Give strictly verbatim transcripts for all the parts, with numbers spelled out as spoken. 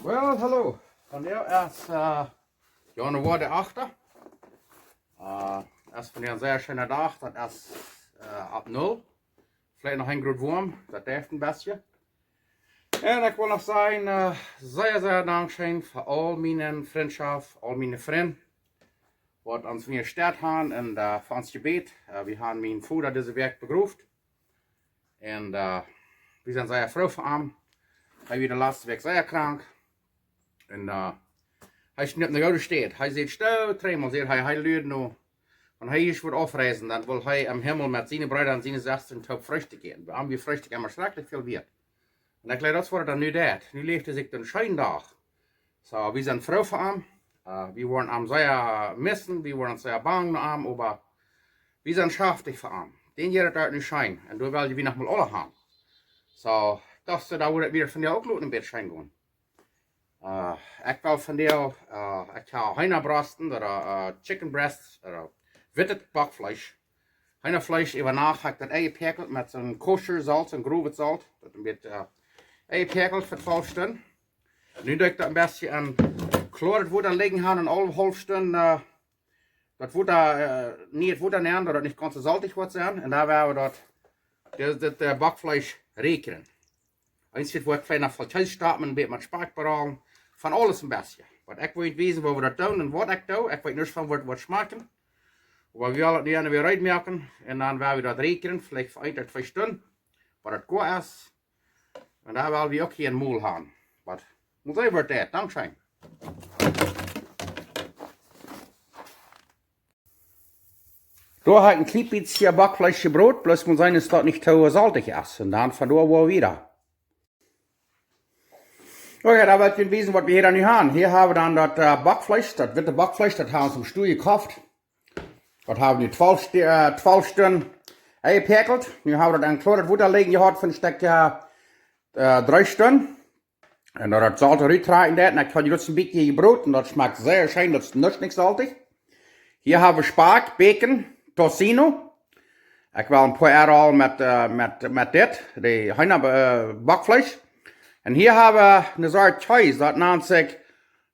Well, hallo. Vondoag es äh, Januar de achte. Äh, es vondoag een sea scheena Dach. Daut es äh, opp null. Veleicht noch een Grod woam. Daut deit een bät. Un ekj well noch sajen, äh, sea, sea dankscheen fa aul miene Frintschoft, aul miene Frind, waut ons enne Staut han un äh, fa ons jebät. Äh, wie han mienen Voda dise Wäakj begroft. Un äh, wie sent sea froo fa am. Hee wia de latste Wäakj sea krank. Un äh, hee es nu opp eene goode Städ. Hee sajcht, soo, dreemol sajcht hee, hee luat nu. Wan hee ieescht woat aufreisen, dan well hee em Himmel met siene Breeda un siene Sestren toop Freestikj äten. Bie am wia Freestikj emma schrakjlich väl wieet. Un ekj jleew, daut woat hee dan nu deit. Nu läft hee sikj een scheenen Dach. Soo, wie sent froo fa am. Äh, wie woaren am sea missen, wie woaren sea bang no am, oba wie sent schaftich fa am. Dän jeit daut nu scheen. Un doa well wie noch mol aula han. Soo, daut, äh, doa woat et wada vondoag uk loten een bät scheen gonen. Äh, ekj well vondoag, äh, ekj hab Heenabrosten, ooda äh, chicken breasts, ooda wittet Bockfleesch. Heenafleesch äwa Nacht hab ekj daut enjepäakjelt met soon kosher Solt, soon growet Solt. Daut een bät äh, enjepäakjelt fa twalf Stunden. Nu doo ekj daut een bät en kloaret Wota lijen han un aule haulf Stund äh, daut Wota, äh, nich daut Wota nämen, daut daut nich gaunz soo soltich woat sennen. Un dan woa wie daut, dit, dit äh, Bockfleesch räakjren. Eent woa wie kjlien Kjees stoppen, een bät met Spakj berollen. Von aules een bät. Waut ekj well wiesen, woo wie daut doonen un waut ekj doo. Ekj weet nuscht von waut, waut schmakjen. Oba wie wellen daut nu aun de Räd moaken. Un dan woa wie daut räakjren, veleicht fa een ooda twee Stunden. Waut daut goot es. Un dan well wie uk hia een Mol han. Waut? Mott eefach daut, dankscheen. Doa hab ekj een kjlien bät Bockfleesch jebrot, bloos mott sennen, daut daut nich too soltich es. Un dan von doa woa wie wieda. Okay, dan well ekj junt wiesen, waut wie hia dan nu han. Hia hab wie dan daut äh, Bockfleesch, daut witte Bockfleesch, daut hab wie em Stua jekoft. Daut hab wie nu twalf Sti- äh, twalf Stunden enjepäakjelt. Nu hab wie daut en kloaret Wota lijen jehaut fa een Stekj äh, äh, dree Stunden. Un daut daut Solt rut trakjen deit. Un ekj hab daut een bät jebrot un daut schmakjt sea scheen, daut es nuscht nich soltich. Hia hab wie Spakj, Bacon, Tocino. Ekj well een poa Ärl met, äh, met, met dit, de Heena äh, Bockfleesch. Un hia hab wie een Sort Kjees, daut nant sikj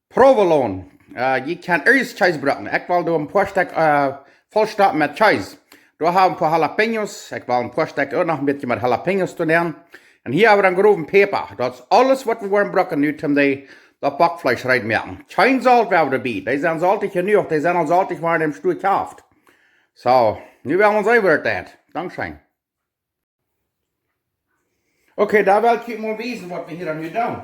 Provolone. Äh, jie kjennen irjent Kjees brucken. Ekj well doa een poa Stekj äh, voll stoppen met Kjees. Doa hab wie een poa Jalapeños. Ekj well een poa Stekj uk noch een bät met Jalapeños doonen. Un hia hab wie dan growen Päpa. Daut es aules, waut wie woaren brucken nu, om de, daut Bockfleesch reed moaken. Kjeen Solt woa wie doabie. Dee sent soltich jenuach. Dee sent aul soltich, wieren em Stua jekoft. Soo, nu woa wie ons äwahäa daut. Dankscheen. Okay, dan well ekj junt mol wiesen, waut wie hia dan nu doonen.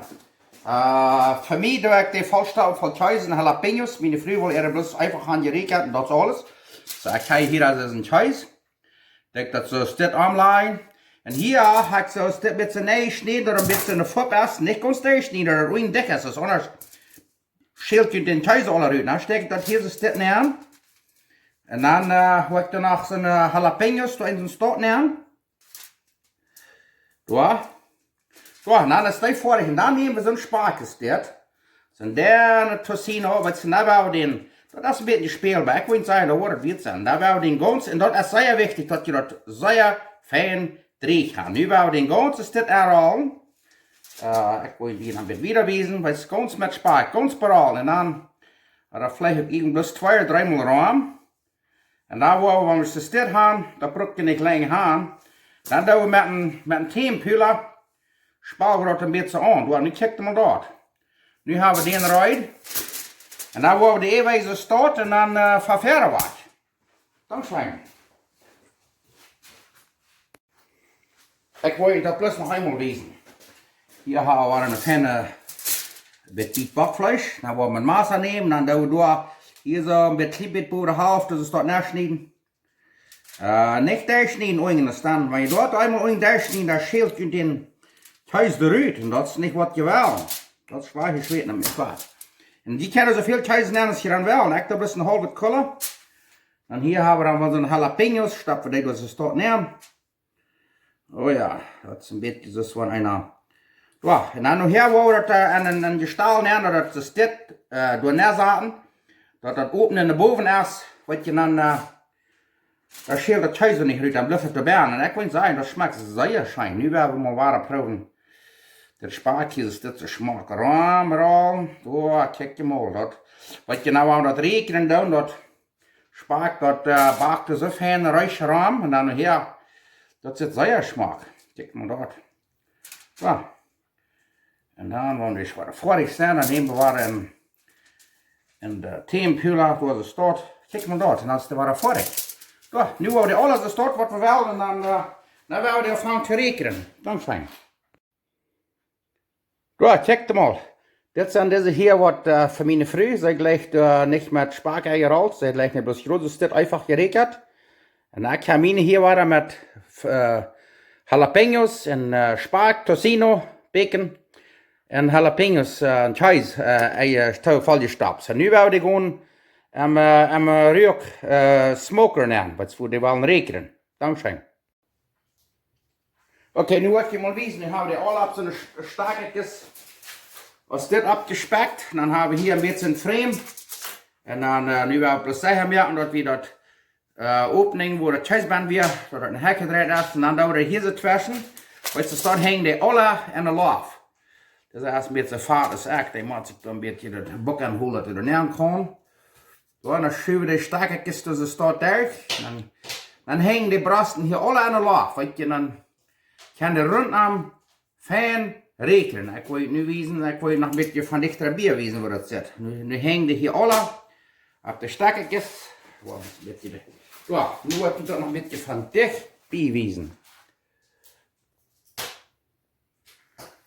Äh, fa mie doo ekj dee voll stoppen von Kjees un Jalapeños. Miene Fru well äare bloos eefach han jeräakjent un daut es aules. Soo, ekj hab hia aulsoo een Kjees. Doo ekj daut soo dit omlajen. Un hia hab ekj soo dit met soo neijeschnäden, daut een bät eene Fupp es. Nich gaunz neijeschnäden, daut et een bät dikj es. Daut es aundasch schält junt dän Kjees aula rut. Dan stekj ekj daut hia soo dit nenn. Un dan äh, hab ekj doa noch soone äh, Jalapeños, doa en soon Stekj nenn. Doa. Doa, dan es dee foadich. Un dan näm wie soon Spakj es dit. Soon denne Tocino, waut see nu woaren doonen. Daut es een bät späl, oba ekj well sajen, daut woat et wieet sennen. Dan woa wie dän gaunz, un daut es sea wichtich, daut jie daut sea fein drieech han. Nu woa wie dän gaunz dit ärollen. Äh, ekj well junt een bät wieda wiesen, wiels gaunz met Spakj, gaunz berollen. Un dan, äh, daut Fleesch uk irjent bloos twee ooda dreemol rom. Un dan woa wie, wan wie daut dit han, daut bruck jie nich lenja han. Dan doo wie met een, met een Teelepel, spal wie daut een bät aun. Doa, nu kjikjt mol daut. Nu hab wie dän reed. Un dan woa wie de Eewiese stoot un dan äh, vefäa wie waut. Dankscheen. Ekj well junt daut bloos noch eemol wiesen. Hia hab wie een fein bät Bockfleesch. Dan woa wie een Massa nämen, dan doo wie doa hia soo een bät, kjlien bät bowen de Halft, daut es daut noschnieden. Äh, nich derchschnieden, unjen, dan, wan jie daut eemol unjen derchschnieden, dan schält junt dän Kjees rut. Un daut es nich, waut jie wellen. Daut es schwoa jeschnäden, nich woa. Un jie kjennen soo väl Kjees nämen, aus jie dan wellen. Ekj doo bloos een haulwet Kulla. Un hia hab wie dan von soone Jalapeños, stop wie dee, daut es daut nämen. Oh jo, daut es een bät soo aus wan eena. Jo, un dan nohäa woa wie daut äh, en, en, en Jestal nämen, daut daut soo dit äh, doa nenn saten. Daut daut open un bowen es, waut jie dan, äh, daut schält daut Kjees nich rut, dan blift et doa bennen. Un ekj well sajen, daut schmakjt sea scheen. Nu woa wie mol wada proowen. Dit Spakj hia es dit soo schmock. Rom, rom. Doa, kjikj mol daut. Waut jie nu aun daut räakjnen doonen, daut Spakj, daut, äh, backt soo fein reesch rom. Un dan hia, daut sitt sea schmock. Kjikj mol daut. Soo. Un dan, wan wie foadich sent, dan näm wie wada een, een, äh, Tempura, woo see steit. Kjikj mol daut. Un dan es et wada foadich. Soo, nu woa wie aules soo steit, waut wie wellen. Un dan, äh, dan woa wie aunfangen to räakjnen. Dan fijn. Jo, kjikj mol. Dit sent dise hia waut, äh, fa miene Fru. See jlikjt, äh, nich met Spakj enjerolt. See jlikjt nich bloos jrod, see es dit eefach jeräakjat. Un ekj hab miene hia wada met, äh, Jalapeños un, äh, Spakj, Tocino, Bacon un Jalapeños, äh, un Kjees, äh, en, äh, Tofel jestopt. Un nu woa wie dee gonen, ähm, äh, ähm, äh, Rüak, äh, Smoker nämen, waut wie dee wellen räakjnen. Dankscheen. Okay, nu woa ekj junt mol wiesen, nu hab wie dee aule opp soone Sch-, Stakjkjes aus dit oppjespakjt. Un dan hab wie hia een bät Främ. Un dan, äh, nu woa wie bloos secha moaken, daut wie daut, äh, Opening, wua daut Kjees bennen wia, daut daut een Hekj dreit es. Un dan doo wie hia soo tweschen. Weetst, dan henjen dee aule aun de Loft. Daut es een bät fat, es ekj, dee mott sikj dan een bät daut Buck aunhoolen, daut hee doa nenn kaun. Soo, dan schuw wie dee Stakjkjes doa soo derch. Dan, dan henjen dee Brosten hia aule aun de Loft, weetst, dan kaun dee runtom fein räakjnen. Ekj woa nu wiesen, ekj woa noch een bät von dichta bie wiesen, woo daut sitt. Nu, nu henjen dee hia aule opp de Stakjkjes. Woa, een bät de-, jo, nu woa ekj daut noch een bät von dicht bie wiesen.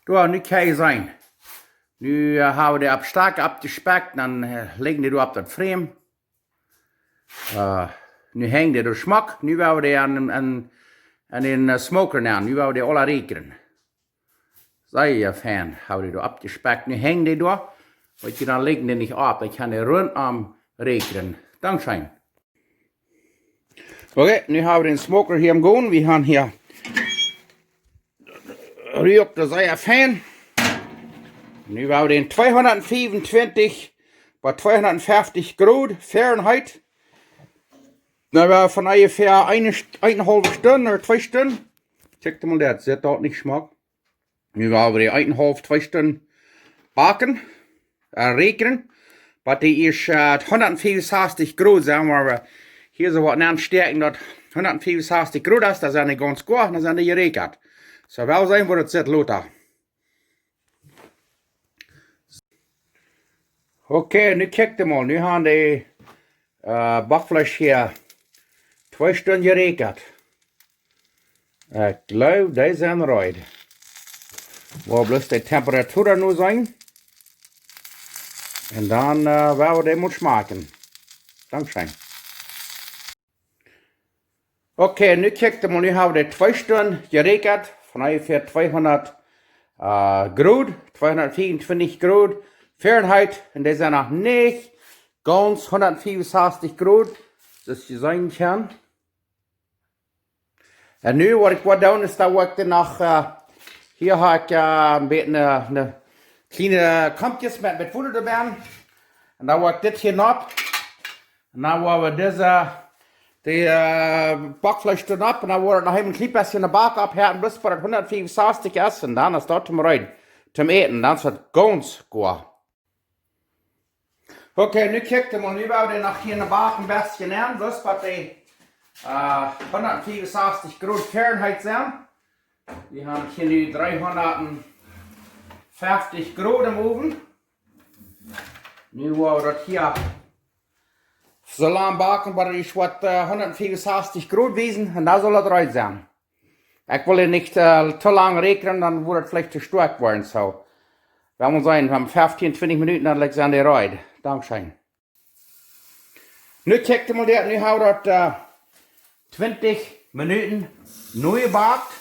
Jo, nu kaun jie seenen. Nu, äh, hab wie dee opp Stakj oppjespakjt, dan, äh, lijen dee doa opp daut Främ. Äh, nu henjen dee doa schmock. Nu woa wie dee aun, aun, aun dän, äh, Smoker nämen. Nu woa wie dee aule räakjnen. Sea fein, hab wie dee doa oppjespakjt. Nu henjen dee doa. Weetst, dan lijen dee nich opp. Dan kaun dee runtom räakjnen. Dankscheen. Okay, nu hab wie dän Smoker hia aum gonen. Wie haben hia, rieekjt daut sea fein. Nu woa wie dän tweehundatfiefuntwintich bie tweehundatfeftich Grod Fahrenheit. Nu woa wie von onjefäa eene St-, eene haulwe Stund ooda twee Stunden. Kjikj mol, daut sitt uk nich schmock. Nu woa wie dee eene haulwe, twee Stunden backen, äh, räakjnen. Waut dee es, äh, hundatfiefunsastich Grod, saj wie, äh, hia soo waut nenn stäakjen, daut hundatfiefunsastich Grod es, dan sent dee gaunz goa, dan sent dee jeräakjat. Soo, woa wie seenen, woo daut sitt lota. Okay, nu kjikjt mol, nu haben dee, äh, Backfleesch hia twee Stunden jeräakjat. Ekj jleew, dee sent reed. Woa bloos de Temperatua nu seenen. Un dan, äh, woa wie dee mol schmakjen. Dankscheen. Okay, nu kjikjt mol, nu haben wie dee twee Stunden jeräakjat, von onjefäa tweehundat, äh, Grod, tweehundatfiefuntwintich Grod Fahrenheit, un dee sent noch nich gaunz hundatfiefunsastich Grod, soo aus jie seenen kjennen. Un nu waut ekj woa doonen es, dan woa ekj dee noch, äh, hia hab ekj, äh, een bät, äh, een kjliene Kompkjes met, met Wota doabennen. Un dan woa ekj dit hia nopp. Un dan woa wie dise, dee, äh, Backfleesch doa nopp. Un dan woa wie noch een kjlien bät aun de Back oppheeten, bat daut hundatfiefunsastich es. Un dan es daut toom reed, toom äten. Dan es daut gaunz goa. Okay, nu kjikjt mol, nu woa wie dee noch hia enne Back een bät nämen, bloos waut dee, äh, hundatfiefunsastich Grod Fahrenheit sent. Wie haben hia nu dreehundatfeftich Grod em Owen. Nu woa wie daut hia soo lang backen, bat daut waut, äh, hundatfiefunsastich Grod wiesen, un dan saul daut reed sennen. Ekj well hia nich, äh, too lang räakjnen, dan woat et veleicht too stoakj woaren, soo. Woa wie seenen, wie haben fefteen, twintich Minuten, dan sent dee reed. Dankscheen. Nu kjikjt mol, dee, nu haben wie daut, äh, twintich Minuten nu jebackt.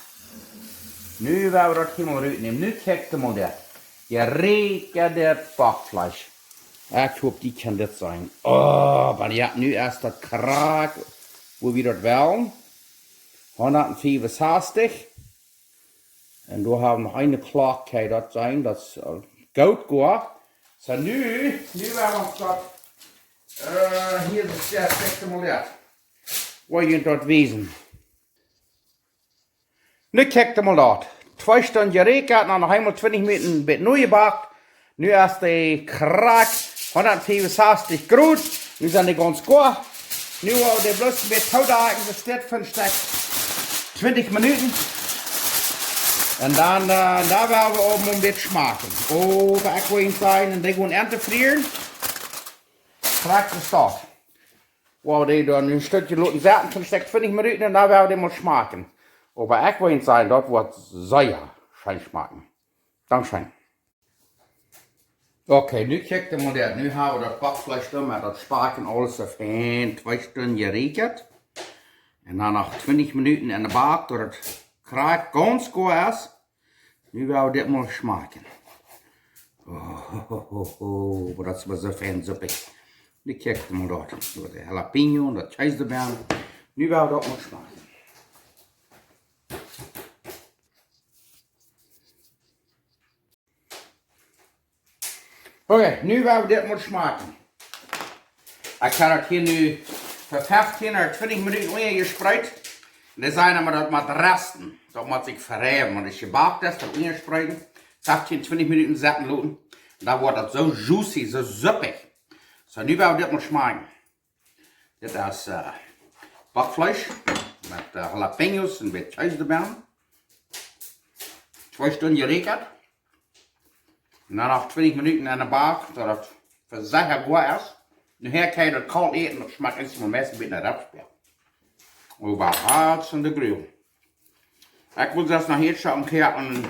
Nu woa wie daut hia mol rutnämen. Nu kjikjt mol, dee. Jeräakjat Backfleesch. Ekj hop, jie kjennen dit seenen. Oh, oba jo, nu es daut krakjt, woo wie daut wellen. Hundatfiefunsastich. Un doa haben wie noch eene Klock, kjikj, daut seenen, daut es, äh, goot, goa. Soo, nu, nu woa wie daut, äh, hia es daut, kjikjt mol, dee. Woa ekj junt daut wiesen. Nu kjikjt mol daut. twee Stunden jeräakjat, dan noch eemol twintich Minuten bät nu jebackt. Nu es de krakjt hundatfiefunsastich Grod. Nu sent dee gaunz goa. Nu woa wie dee bloos een bät toodakjen, daut steit fa een Stekj twintich Minuten. Un dan, äh, dan woa wie uk een bät schmakjen. Oh, waut ekj well sajen, un dee gonen aun to frieren. Krakjt es daut. Woa wie dee dan een Stekj loten sitten, fa een Stekj twintich Minuten, un dan woa wie dee mol schmakjen. Oba ekj well sajen, daut woat sea scheen schmakjen. Dankscheen. Okay, nu kjikj mol dit. Nu hab wie daut Backfleesch doa met daut Spakj un aules soo fein twee Stunden jeräakjat. Un dan noch twintich Minuten enne Back, daut et krakjt gaunz goa es. Nu woa wie dit mol schmakjen. Oh, ho, ho, ho, ho, oba daut es mau soo fein suppich. Nu kjikj mol daut. Soo de jalapeño un daut Kjees doabie. Nu woa wie daut mol schmakjen. Okay, nu woa wie dit mol schmakjen. Ekj hab daut hia nu fa feftieen ooda twintich Minuten unja jespreet. Un dee sajen emma, daut mott resten. Daut mott sikj vereewen. Wan et jebackt es, daut unja spreeden. Feftieen, twintich Minuten sitten loten. Un dan woat daut soo juicy, soo suppich. Soo, nu woa wie dit mol schmakjen. Dit es, äh, Backfleesch met, äh, jalapeños un een bät Kjees doabie. Twee Stunden jeräakjat. Un dan noch twintich Minuten enne Back, daut et fa secha goa es. Nu hia kaun jie daut kolt äten, daut schmakjt ieescht mol meist een bät no Rapsbia. Oba hartstikke goot. Ekj well daut noch ieescht een Kjäa aun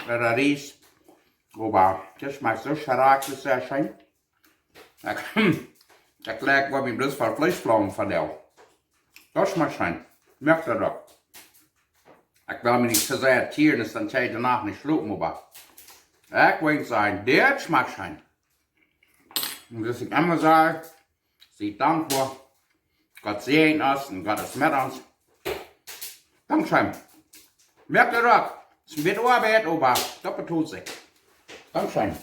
de Ries. Oba dit schmakjt soo schrakjlich sea scheen. Ekj, ekj leew, ekj woa mie bloos fa Fleesch flaumen von die. Daut schmakjt scheen. Moakt daut uk. Ekj well mie nich too sea tieren, dan kaun ekj de Nacht nich schlopen, oba ekj well sajen, dit schmakjt scheen. Un soo aus ekj emma saj, sie dankboa. Gott säajent ons un Gott es met ons. Dankscheen. Moakt daut uk. Es een bät Oabeit, oba daut betolt sikj. Dankscheen.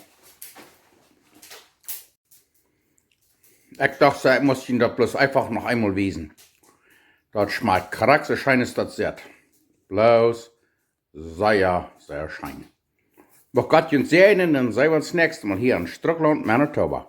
Ekj docht, ekj mott junt daut bloos eefach noch eemol wiesen. Daut schmakjt krakjt soo scheen aus daut sitt. Bloos sea, sea scheen. Mucht Gott junt säajnen un seenen wie ons näakjste Mol hia en Strucklaunt, Manitoba.